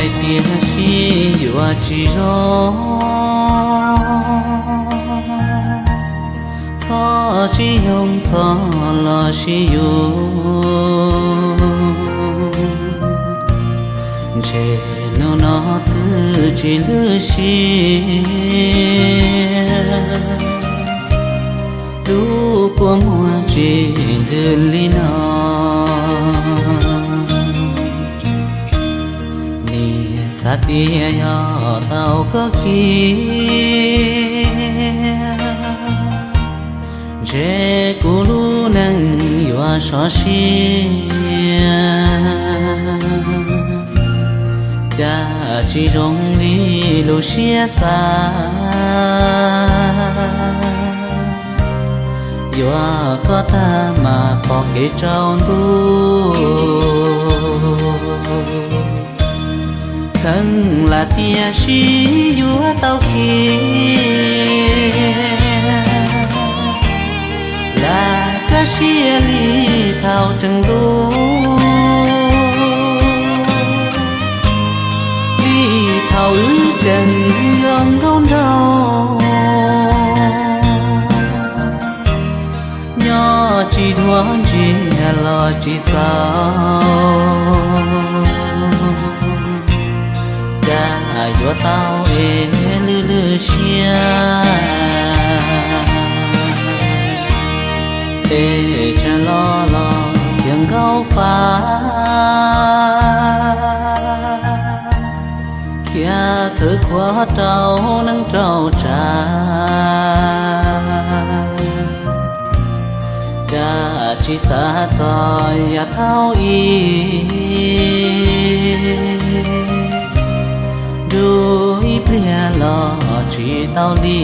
Tiam sis yuav tsis zoo, txhob sib yoog txhob los sib yuav, ntshe hnub no twb tsis lwj siab, lub kua muag tsis ntws li no. Nim xav tias yog tau koj kiag, ntshe kuv lub neej yuav sov siab. Cas tsis zoo li lub siab xav, yuav koj tag mas pom kev tsaus ntuj. Kheev lam tiam sis yuav tau kiag, lam kaj siab li thaum tseem hlub, li thaum wb tseem yog nkauj nraug, nyob tsis dhuav ntsiag los tsis txaus, cas yuav tau es lwj lwj siab. Peb tseem los los tias nkauj fab, khiav khawv khuav rau neej rau tsav, cas tsis xav txog yav thaum ub, nrug ib pliag los tsis tau li.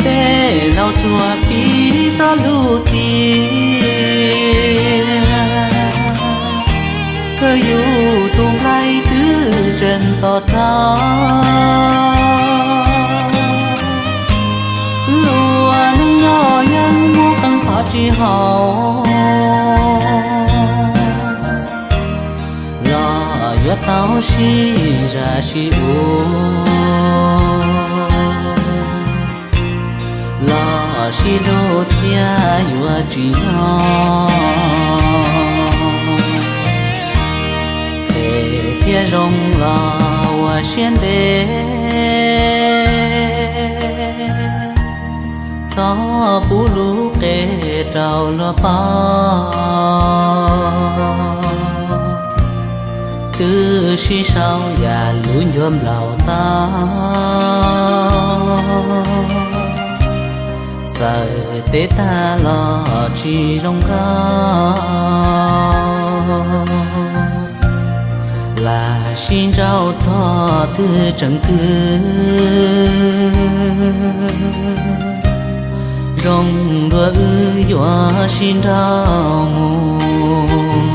Tej laus tsuas piv txoj lus tias, koj yug tus nplaig twb tseem tos rau, wb ua neej nyob yeej muaj qee qhov tsis haum, los yuav tau sib zam sib ua, los sib hlub thiab yuav tsis nyob, phem thiab zoo los ua siab ntev, txhob pub lub qe rau luag paub, twb sib sau yam lub ncua nplaum tau, txawm teb tag los tsis zoo nkauj, lam sib ntsauj txog twg tseem twg, zoo dua wb yuav sib nrauj mus.